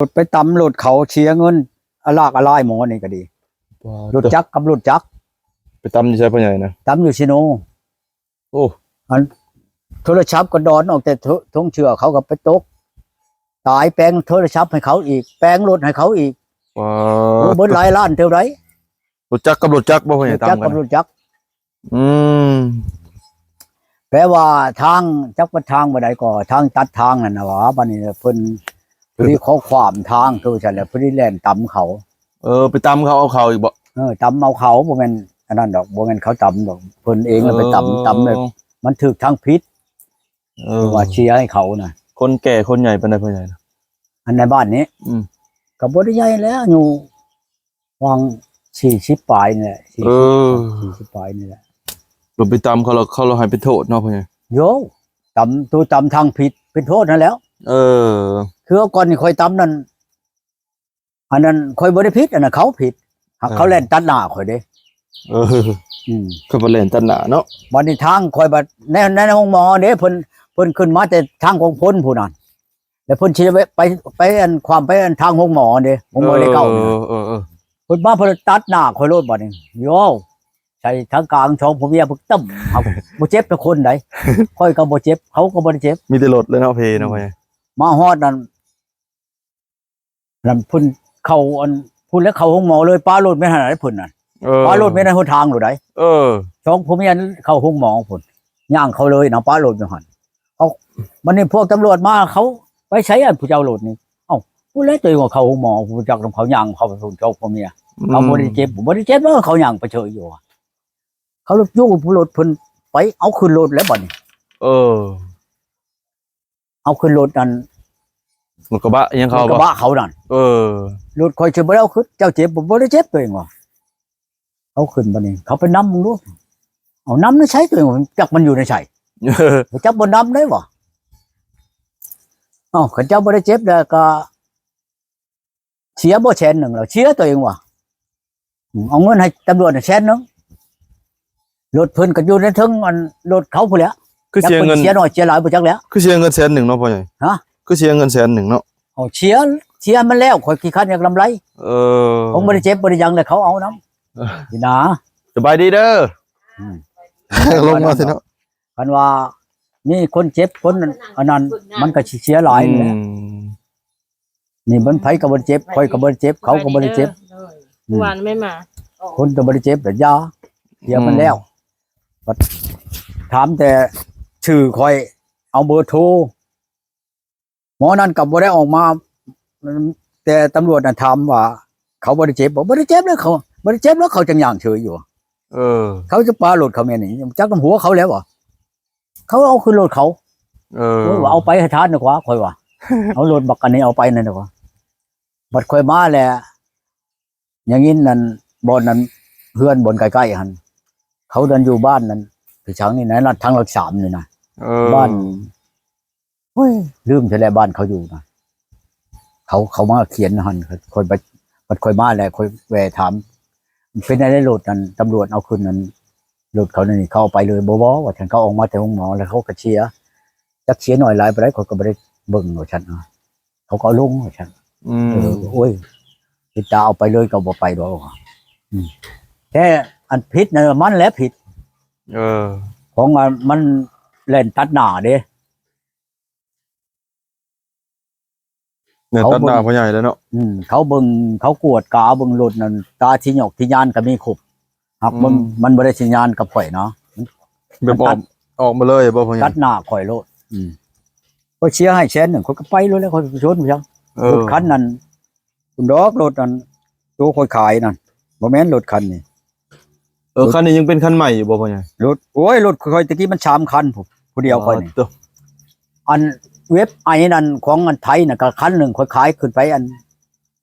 ລົດໄປຕຳລົດເຂົາເສຍເງິນອະລາກອະລາຍ ໝໍນີ້ກໍດີ. ວ້າວ ລົດຈັກກັບລົດຈັກ. ໄປຕຳຢູ່ໃສພໍ່ໃຫຍ່ນະ? ຕຳຢູ່ເຊໂນ. ໂອ້ ອັນໂທລະສັບກໍດອນອອກແຕ່ ໂທ- ຖົງເສື້ອ ເຂົາກໍໄປຕົກຕາຍ, ແປງໂທລະສັບໃຫ້ເຂົາອີກ, ແປງລົດໃຫ້ເຂົາອີກ. ວ້າວ ໂອ້ ເບິດຫຼາຍລ້ານເທົ່າໃດ. ລົດຈັກກັບລົດຈັກບໍ່ ພໍ່ໃຫຍ່? ລົດຈັກກັບລົດຈັກ. ອືມ ແປວ່າທາງ ຈັກວ່າທາງບໍ່ໄດ້ກໍ ທາງຕັດທາງນັ້ນນະຫວາ. ບັດນີ້ເພິ່ນ ພໍດີຂໍຂວາມທາງຄືວ່າຊັ້ນແຫຼະ, ພໍດີແລ່ນຕຳເຂົາ. ເອີ ໄປຕຳເຂົາເອົາເຂົາອີກບໍ່? ເອີ ຕຳເອົາເຂົາ, ບໍ່ແມ່ນອັນນັ້ນດອກ, ບໍ່ແມ່ນເຂົາຕຳດອກ, ເພິ່ນເອງລະໄປຕຳ. ເອີ ຕຳແລ້ວມັນຖືກທາງຜິດ. ເອີ ວ່າເສຍໃຫ້ເຂົານະ. ຄົນແກ່ຄົນໃຫຍ່ປານໃດພໍ່ໃຫຍ່ນະ? ອັນໃນບ້ານນີ້? ອືມ ກໍບໍ່ໄດ້ໃຫຍ່ແລ້ວ, ຢູ່ ຫວ່າງສີ່ສິບປາຍນີ້ແຫຼະ. ເອີ ສີ່ສິບປາຍນີ້ແຫຼະ. ລົດໄປຕຳເຂົາ ເຂົາລະໃຫ້ໄປໂທດເນາະພໍ່ໃຫຍ່. ໂຢ ຕຳ ໂຕຕຳທາງຜິດເປັນໂທດຫັ້ນແຫຼ້ວ. ເອີ ຄືເອົາກ່ອນນີ້ຂ້ອຍຕຳນັ້ນ ອັນນັ້ນຂ້ອຍບໍ່ໄດ້ຜິດ, ອັນນັ້ນເຂົາຜິດ. ຫາກເຂົາແລ່ນຕັດໜ້າຂ້ອຍເດ້. ເອີ ອືມ ເຂົາບໍ່ແລ່ນຕັດໜ້າເນາະ. ບັດນີ້ທາງຂ້ອຍບັດ ໃນ ໃນໂຮງໝໍເດ້ ເພິ່ນ ເພິ່ນຂຶ້ນມາແຕ່ທາງກອງພົນພຸ້ນນະ. ແລ້ວເພິ່ນຊິໄປ ໄປ ໄປອັນ ຄວາມໄປອັນທາງໂຮງໝໍເດ້ ໂຮງໝໍເລກເກົ້ານີ້. ເອີ ເອີ ເອີ ເພິ່ນມາ ເພິ່ນຕັດໜ້າຂ້ອຍໂລດບັດນີ້. ໂຢ ໃສ່ທາງກາງສອງຜົວເມຍປຶກຕຶ້ມ. ເຮົາບໍ່ເຈັບຈັກຄົນໃດ. ຂ້ອຍກໍບໍ່ເຈັບ ເຂົາກໍບໍ່ໄດ້ເຈັບ. ມີແຕ່ລົດແລ້ວເນາະ ເພເນາະ. ອືມ ມາຮອດນັ້ນ ນັ້ນເພິ່ນເຂົ້າອັນ ພຸ້ນແລ້ວເຂົ້າໂຮງໝໍເລີຍ. ປະລົດແມ່ນຫັ້ນໃດເພິ່ນນັ້ນ. ເອີ ປະລົດແມ່ນໃນຫົນທາງໂລດໃດ. ເອີ ສອງຜົວເມຍເຂົ້າໂຮງໝໍພຸ້ນ. ຍ່າງເຂົ້າເລີຍນະ ປະລົດຢູ່ຫັ້ນ. ເອົາ ບັດນີ້ພວກຕຳຫຼວດມາ ເຂົາໄປໃສອັນຜູ້ເຈົ້າລົດນີ້? ເອົ້າ ພຸ້ນແຫຼະ ຕົວເອງວ່າເຂົ້າໂຮງໝໍ ຮູ້ຈັກນຳເຂົາ ຍ່າງເຂົ້າໄປພຸ້ນ ເຈົ້າຜົວເມຍ. ອືມ ເຂົາບໍ່ໄດ້ເຈັບ ບໍ່ໄດ້ເຈັບ ເອີ ເຂົາຍ່າງໄປເສີຍຢູ່. ເຂົາລົດຢູ່ ຜູ້ລົດເພິ່ນໄປເອົາຂຶ້ນລົດແລ້ວບັດນີ້. ເອີ ເອົາຂຶ້ນລົດອັນ ລົດກະບະຫຍັງເຂົາ ລົດກະບະເຂົານັ້ນ. ເອີ ລົດຂ້ອຍຊິບໍ່ໄດ້ເອົາຂຶ້ນ. ເຈົ້າເຈັບບໍ່? ບໍ່ໄດ້ເຈັບ ຕົວເອງວ່າ. ເອົາຂຶ້ນບັດນີ້ ເຂົາໄປນຳເບິ່ງດູ. ເອົານຳໃນໃສ ຕົວເອງວ່າ ຈັກມັນຢູ່ໃນໃສ. ບໍ່ຈັກບໍ່ນຳໄດ້ຫວາ. ເອົ້າ ຄັນເຈົ້າບໍ່ໄດ້ເຈັບແລ້ວກໍ ເສຍບໍ່ແສນໜຶ່ງແລ້ວ ເສຍ ຕົວເອງວ່າ. ອືມ ເອົາເງິນໃຫ້ຕຳຫຼວດແສນໜຶ່ງ. ລົດເພິ່ນກໍຢູ່ໃນເທິງອັນລົດເຂົາພຸ້ນແຫຼະ. ຄືເສຍເງິນ ຈັກເພິ່ນເສຍໜ້ອຍເສຍຫຼາຍບໍ່ຈັກແຫຼະ. ຄືເສຍເງິນແສນໜຶ່ງເນາະພໍ່ໃຫຍ່? ຮະ? ຄືເສຍເງິນແສນໜຶ່ງເນາະ? ເອົາ ເສຍ ເສຍມັນແລ້ວ ຂ້ອຍຂີ້ຄັນຢາກລຳໄລ. ເອີ ຄົງບໍ່ໄດ້ເຈັບບໍ່ໄດ້ຫຍັງແຫຼະ ເຂົາເອົານຳ. ເອີ ນີ້ນາ. ສະບາຍດີເດີ. ອືມ ລົງມາຊິເນາະ. ຄັນວ່າມີຄົນເຈັບຄົນອັນນັ້ນ ມັນກໍຊິເສຍຫຼາຍ. ອືມ ນີ້ແຫຼະ. ນີ້ມັນ ໃຜກໍບໍ່ໄດ້ເຈັບ ຂ້ອຍກໍບໍ່ໄດ້ເຈັບ ເຂົາກໍບໍ່ໄດ້ເຈັບ. ເອີ ອືມ ເມື່ອວານແມ່ມາ ຄົນກໍບໍ່ໄດ້ເຈັບ ແຕ່ຢາ ເສຍມັນແລ້ວ. ອືມ ບັດຖາມແຕ່ຊື່ຂ້ອຍ ເອົາເບີໂທ ໝໍນັ້ນກໍບໍ່ໄດ້ອອກມາ. ແຕ່ຕຳຫຼວດນະຖາມວ່າ ເຂົາບໍ່ໄດ້ເຈັບບໍ່? ບໍ່ໄດ້ເຈັບເລີຍ ເຂົາບໍ່ໄດ້ເຈັບແລ້ວ ເຂົາຈັ່ງຍ່າງເສີຍຢູ່. ເອີ ເຂົາຈະປາລົດເຂົາແມ່ນນີ້ ຈັກນຳຫົວເຂົາແລ້ວບໍ່? ເຂົາເອົາຂຶ້ນລົດເຂົາ. ເອີ ໂອ້ຍ ວ່າເອົາໄປໃຫ້ທານດີກວ່າ ຂ້ອຍວ່າ ເອົາລົດບັກອັນນີ້ເອົາໄປນັ້ນດີກວ່າ. ບັດຂ້ອຍມາແລ້ວ ຢ່າງນີ້ນັ້ນ ບ່ອນນັ້ນ ເຮືອນບ່ອນໃກ້ໆຫັ້ນ ເຂົານັ້ນຢູ່ບ້ານນັ້ນ ຄືທາງນີ້ນະ ທາງຫຼັກສາມນີ້ນະ. ເອີ ບ້ານ ໂອ້ຍ ລືມແທ້ແຫຼະ ບ້ານເຂົາຢູ່ນະ. ເຂົາ ເຂົາມາຂຽນຫັ້ນ ຂ້ອຍໄປ ບັດຂ້ອຍມາແລ້ວ ຂ້ອຍແວ່ຖາມ ເປັນແນວໃດລົດນັ້ນ ຕຳຫຼວດເອົາຂຶ້ນນັ້ນ ລົດເຂົານັ້ນ ເຂົາເອົາໄປເລີຍ. ບໍ່ ບໍ່ ວ່າຊັ້ນ ເຂົາອອກມາແຕ່ໂຮງໝໍແລ້ວເຂົາກໍເສຍ ຈັກເສຍໜ້ອຍຫຼາຍປານໃດ ຂ້ອຍກໍບໍ່ໄດ້ເບິ່ງ ວ່າຊັ້ນ. ເຂົາກໍເອົາລົງ ວ່າຊັ້ນ. ອືມ ເອີ ໂອ້ຍ ເຮັດຕາເອົາໄປເລີຍກໍບໍ່ໄປດອກ. ອືມ ແຕ່ອັນຜິດນະ ມັນແຫຼະຜິດ. ເອີ ຂອງອັນມັນແລ່ນຕັດໜ້າເດ້. ແມ່ນ ຕັດໜ້າພໍ່ໃຫຍ່ແລ້ວເນາະ. ອືມ ເຂົາເບິ່ງ ເຂົາກວດກາເບິ່ງລົດນັ້ນ ຕາທີ່ຫຍອກທີ່ຍານກໍມີຄົບ. ຫາກມັນ ອືມ ມັນບໍ່ໄດ້ສັນຍານກັບຂ້ອຍເນາະ. ແບບ ມັນຕັດ ອອກ ອອກມາເລີຍບໍ່ພໍ່ໃຫຍ່? ຕັດໜ້າຂ້ອຍໂລດ. ອືມ ຂ້ອຍເສຍໃຫ້ແສນໜຶ່ງ ຂ້ອຍກໍໄປໂລດແລ້ວ ຂ້ອຍໄປຊົນຫຍັງ. ເອີ ລົດຄັນນັ້ນ ພຸ້ນດອກ ລົດອັນໂຕຂ້ອຍຂາຍນັ້ນ ບໍ່ແມ່ນລົດຄັນນີ້. ເອີ ລົດ ຄັນນີ້ຍັງເປັນຄັນໃໝ່ຢູ່ບໍ່ພໍ່ໃຫຍ່? ລົດ ໂອ້ຍ ລົດຂ້ອຍແຕ່ກີ້ມັນສາມຄັນ ຜູ້ ຜູ້ດຽວຂ້ອຍນີ້. ອໍ ໂຕ ອັນເວັບໄອນັ້ນຂອງອັນໄທນະ ກໍຄັນໜຶ່ງຂ້ອຍຂາຍຂຶ້ນໄປອັນ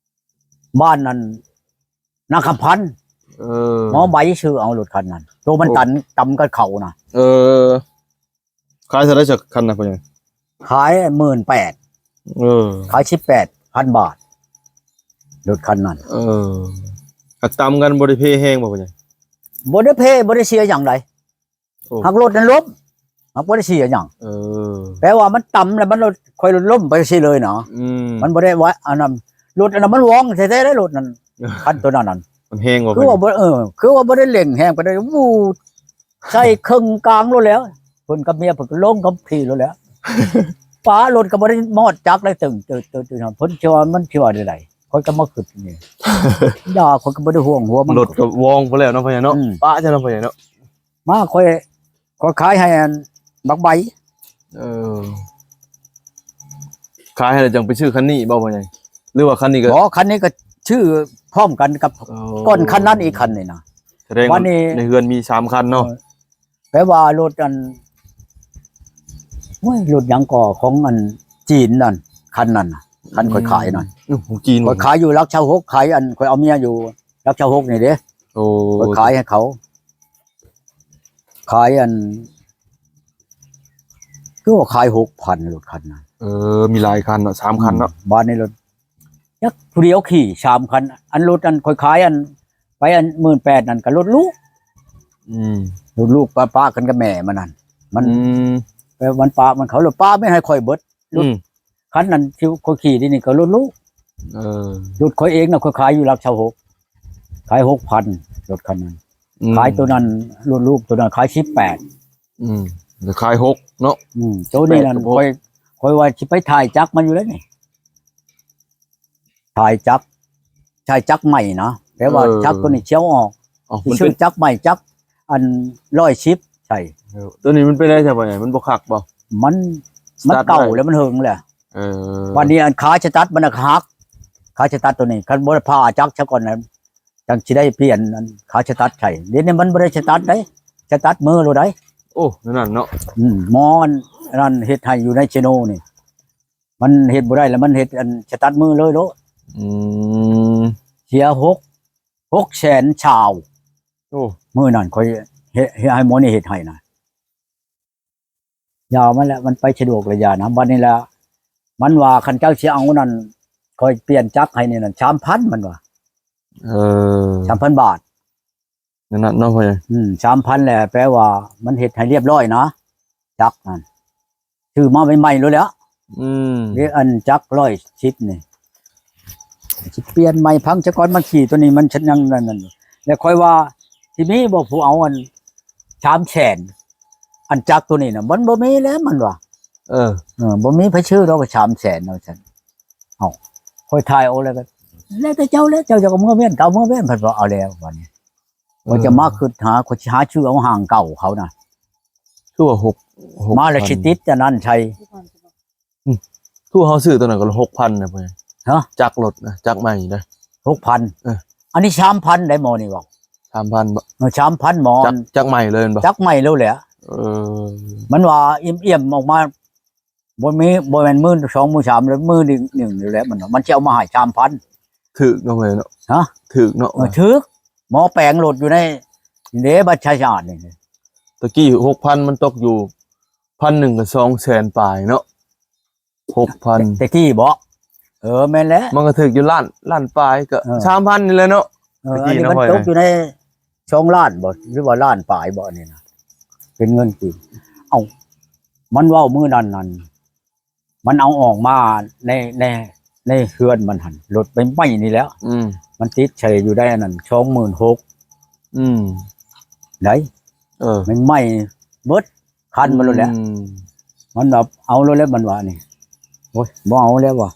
ບ້ານນັ້ນນາຄຳພັນ. ເອີ ໝໍໃບຊື້ເອົາລົດຄັນນັ້ນ ໂຕມັນ ໂອ້ ຕັນ ຕຳກັບເຂົານະ. ເອີ ຂາຍເທົ່າໃດຈັກຄັນນະພໍ່ໃຫຍ່? ຂາຍໝື່ນແປດ. ເອີ ຂາຍສິບແປດພັນບາດ ລົດຄັນນັ້ນ. ເອີ ຫາກຕຳກັນບໍ່ໄດ້ເພແຮງບໍ່ພໍ່ໃຫຍ່? ບໍ່ໄດ້ເພ ບໍ່ໄດ້ເສຍຫຍັງໃດ. ໂອ້ ຫາກລົດນັ້ນລົ້ມ. ມັນບໍ່ໄດ້ເສຍຫຍັງ. ເອີ ແປວ່າມັນຕຳແລ້ວມັນລົດ ຂ້ອຍລົດລົ້ມໄປຊີ້ເລີຍນະ. ອືມ ມັນບໍ່ໄດ້ວ່າອັນນັ້ນ ລົດອັນນັ້ນມັນວອງແທ້ໆເດ້ ລົດນັ້ນ ຄັນໂຕນັ້ນນັ້ນ ມັນແຮງບໍ່ ຄືວ່າບໍ່ ເອີ ຄືວ່າບໍ່ໄດ້ເລັ່ງແຮງປານໃດ ວູດ ໃສ່ເຄິ່ງກາງໂລດແລ້ວ. ເພິ່ນກັບເມຍເພິ່ນກໍລົງຂັບຂີ່ໂລດແລ້ວ ປາລົດກໍບໍ່ໄດ້ມອດຈັກໄດ້ຕຶງ ເຕີໆໆ ເພິ່ນຊິວ່າ ມັນຊິວ່າແນວໃດ ຂ້ອຍກໍມາຄິດນີ້ ຢ່າ ຂ້ອຍກໍບໍ່ໄດ້ຫ່ວງຫົວມັນ ລົດກໍວອງໄປແລ້ວເນາະ ພໍ່ໃຫຍ່ເນາະ. ອືມ ປະຊະເນາະ ພໍ່ໃຫຍ່ເນາະ. ມາ ຂ້ອຍ ຂ້ອຍຂາຍໃຫ້ອັນບັກໃບ. ເອີ ຂາຍໃຫ້ແລ້ວຈັ່ງໄປຊື້ຄັນນີ້ບໍ່ ພໍ່ໃຫຍ່ ຫຼືວ່າຄັນນີ້ກໍ ບໍ່ ຄັນນີ້ກໍຊື້ພ້ອມກັນກັບ ໂອ້ ກ່ອນຄັນນັ້ນອີກຄັນນີ້ນະ. ສະແດງວ່າໃນເຮືອນມີສາມຄັນເນາະ. ເອີ ແປວ່າລົດອັນ ໂອ້ຍ ລົດຫຍັງກໍຂອງອັນຈີນນັ້ນ ຄັນນັ້ນນະ ຄັນຂ້ອຍຂາຍນັ້ນ. ອືມ ຂອງຈີນ ຂ້ອຍຂາຍຢູ່ຫຼັກຊາວຫົກ ຂາຍອັນ ຂ້ອຍເອົາເມຍຢູ່ຫຼັກຊາວຫົກນີ້ເດ້. ໂອ້ ຂ້ອຍຂາຍໃຫ້ເຂົາ ຂາຍອັນ ຄືວ່າຂາຍຫົກພັນ ລົດຄັນນັ້ນ. ເອີ ມີຫຼາຍຄັນເນາະ ສາມຄັນເນາະ. ອືມ ບາດນີ້ລົດຈັກຜູ້ດຽວຂີ່ສາມຄັນ ອັນລົດອັນຂ້ອຍຂາຍອັນ ໄປອັນໝື່ນແປດນັ້ນກໍລົດລູກ. ອືມ ລົດລູກປະ ປະກັນກັບແມ່ມັນນັ້ນ ມັນ ອືມ ແປມັນປະ ມັນເຂົາລົດປະແມ່ນໃຫ້ຂ້ອຍເບິດ ລົດ ອືມ ຄັນນັ້ນທີ່ຂ້ອຍຂີ່ດຽວນີ້ກໍລົດລູກ. ເອີ ລົດຂ້ອຍເອງນະ ຂ້ອຍຂາຍຢູ່ຫຼັກຊາວຫົກ ຂາຍຫົກພັນ ລົດຄັນນັ້ນ. ອືມ ຂາຍໂຕນັ້ນ ລົດລູກໂຕນັ້ນຂາຍສິບແປດ. ອືມ ແລ້ວຂາຍຫົກເນາະ. ອືມ ໂຕນີ້ນັ້ນ ສິບແປດກັບຫົກ ຂ້ອຍ ຂ້ອຍວ່າຊິໄປຖ່າຍຈັກມັນຢູ່ແລ້ວນີ້ ຖ່າຍຈັກ ຖ່າຍຈັກໃໝ່ນະ ແຕ່ວ່າ ເອີ ຈັກໂຕນີ້ຊິເອົາອອກ. ເອົ້າ ຊິຊື້ຈັກໃໝ່ ຈັກອັນຮ້ອຍສິບໃສ່. ເອີ ໂຕນີ້ມັນເປັນໄດ ມັນບໍ່ຄັກບໍ່? ມັນ ມັນເກົ່າແລ້ວ ມັນເຫິງແລ້ວ. ເອີ ບາດນີ້ອັນຂາສະຕັດມັນນະຫັກ ຂາສະຕັດໂຕນີ້ ຄັນບໍ່ໄດ້ຜ່າຈັກຊະກ່ອນນະ ຈັ່ງຊິໄດ້ປ່ຽນອັນຂາສະຕັດໃສ່. ດຽວນີ້ມັນບໍ່ໄດ້ສະຕັດໃດ ສະຕັດມືໂລດໃດ. ໂອ້ ນັ້ນເນາະ. ອືມ ໝໍອັນນັ້ນເຮັດໃຫ້ຢູ່ໃນເຊໂນນີ້ ມັນເຮັດບໍ່ໄດ້ແລ້ວ ມັນເຮັດອັນສະຕັດມືເລີຍໂລດ. ອືມ ເສຍຫົກ ຫົກແສນຊາວ. ໂອ້ ມື້ນັ້ນຂ້ອຍເຮັດ ເຮັດໃຫ້ໝໍນີ້ເຮັດໃຫ້ນະ. ຢ່າມັນແຫຼະ ມັນໄປສະດວກລະຢ່ານະ. ບັດນີ້ລະ ມັນວ່າຄັນເຈົ້າຊິເອົານັ້ນ ຂ້ອຍປ່ຽນຈັກໃຫ້ນີ້ນັ້ນ ສາມພັນ ມັນວ່າ. ເອີ ສາມພັນບາດ. ນັ້ນນະເນາະ ພໍ່ໃຫຍ່. ອືມ ສາມພັນແຫຼະ ແປວ່າມັນເຮັດໃຫ້ລຽບລ້ອຍນະ ຈັກນັ້ນ ຊື້ມາໃໝ່ໆໂລດແຫຼະ. ອືມ ເດ ອັນຈັກຮ້ອຍສິບນີ້ ຊິປ່ຽນໃໝ່ ຟັງຊະກ່ອນ ມັນຂີ່ໂຕນີ້ມັນຍັງນັ້ນ ແລ້ວຂ້ອຍວ່າ ຊິມີບໍ່ຜູ້ເອົາອັນສາມແສນ ອັນຈັກໂຕນີ້ນະ ມັນບໍ່ມີແລ້ວ ມັນວ່າ. ເອີ ເອີ ບໍ່ມີໃຜຊື້ດອກສາມແສນ ວ່າຊັ້ນ. ເອົ້າ ຂ້ອຍຖ່າຍເອົາແລ້ວກໍ ແລ້ວແຕ່ເຈົ້າແຫຼະ ເຈົ້າຢາກເອົາເມືອແມ່ນ ເອົາເມືອແມ່ນ ເພິ່ນວ່າເອົາແລ້ວ ບາດນີ້. ເອີ ຂ້ອຍຈະມາຄິດຫາ ຂ້ອຍຊິຫາຊື້ເອົາຫ້າງເກົ່າເຂົານະ. ຄືວ່າຫົກ ຫົກ ມາແລ້ວຊິຕິດອັນນັ້ນໃສ່. ອືມ ຄືເຮົາຊື້ຕົວນັ້ນກໍຫົກພັນນະ ຮະ ຈັກລົດນະ ຈັກໃໝ່ນະ ຫົກພັນ. ເອີ ອັນນີ້ສາມພັນໄດ໋ ໝໍນີ້ເວົ້າ. ສາມພັນບໍ່? ເອີ ສາມພັນໝໍ. ຈັກ ຈັກໃໝ່ເລີຍແມ່ນບໍ່? ຈັກໃໝ່ໂລດແຫຼະ. ເອີ ມັນວ່າອ່ຽມໆອອກມາ ບໍ່ມີ ບໍ່ແມ່ນມື້ສອງມື້ສາມ ແລ້ວມື້ໜຶ່ງ ໜຶ່ງນີ້ແຫຼະ ມັນ ມັນຊິເອົາມາໃຫ້ສາມພັນ. ຖືກເນາະ ເອີຍເນາະ. ຮະ ຖືກເນາະ. ເອີ ຖືກ ໝໍແປງລົດຢູ່ໃນເດ ບັດຊາຊາດນີ້. ຕະກີ້ຫົກພັນ ມັນຕົກຢູ່ພັນໜຶ່ງກໍສອງແສນປາຍເນາະ ຫົກພັນ ແຕ່ ແຕ່ກີ້ບໍ? ເອີ ແມ່ນແຫຼະ ມັນກໍຖືກຢູ່ລ້ານ ລ້ານປາຍ ກໍ ເອີ ສາມພັນນີ້ແຫຼະເນາະ. ເອີ ຕະກີ້ ອັນນີ້ມັນ ເນາະ ຕົກຢູ່ໃນສອງລ້ານບໍ ຫຼືວ່າລ້ານປາຍບໍ ອັນນີ້ນະ ເປັນເງິນກີບ. ເອົ້າ ມັນເວົ້າມື້ນັ້ນນັ້ນ ມັນເອົາອອກມາໃນ ໃນ ໃນເຮືອນມັນຫັ້ນ ລົດໃໝ່ໆນີ້ແຫຼະ. ອືມ ມັນຕິດໃສ່ຢູ່ໄດ້ອັນນັ້ນ ສອງໝື່ນຫົກ. ອືມ ໄດ້ ເອີ ໃໝ່ໆເບິດຄັນມັນໂລດແຫຼະ. ອືມ ມັນວ່າເອົາໂລດແຫຼະ ມັນວ່ານີ້. ໂອ້ຍ ບໍ່ເອົາແລ້ວວ່າ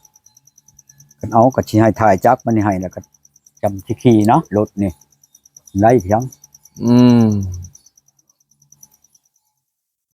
ຄັນເອົາກໍຊິໃຫ້ຖ່າຍຈັກມັນໃຫ້ ແລ້ວກໍຈຳຊິຂີ່ເນາະ ລົດນີ້ ໄດ້ພຽງ. ອືມ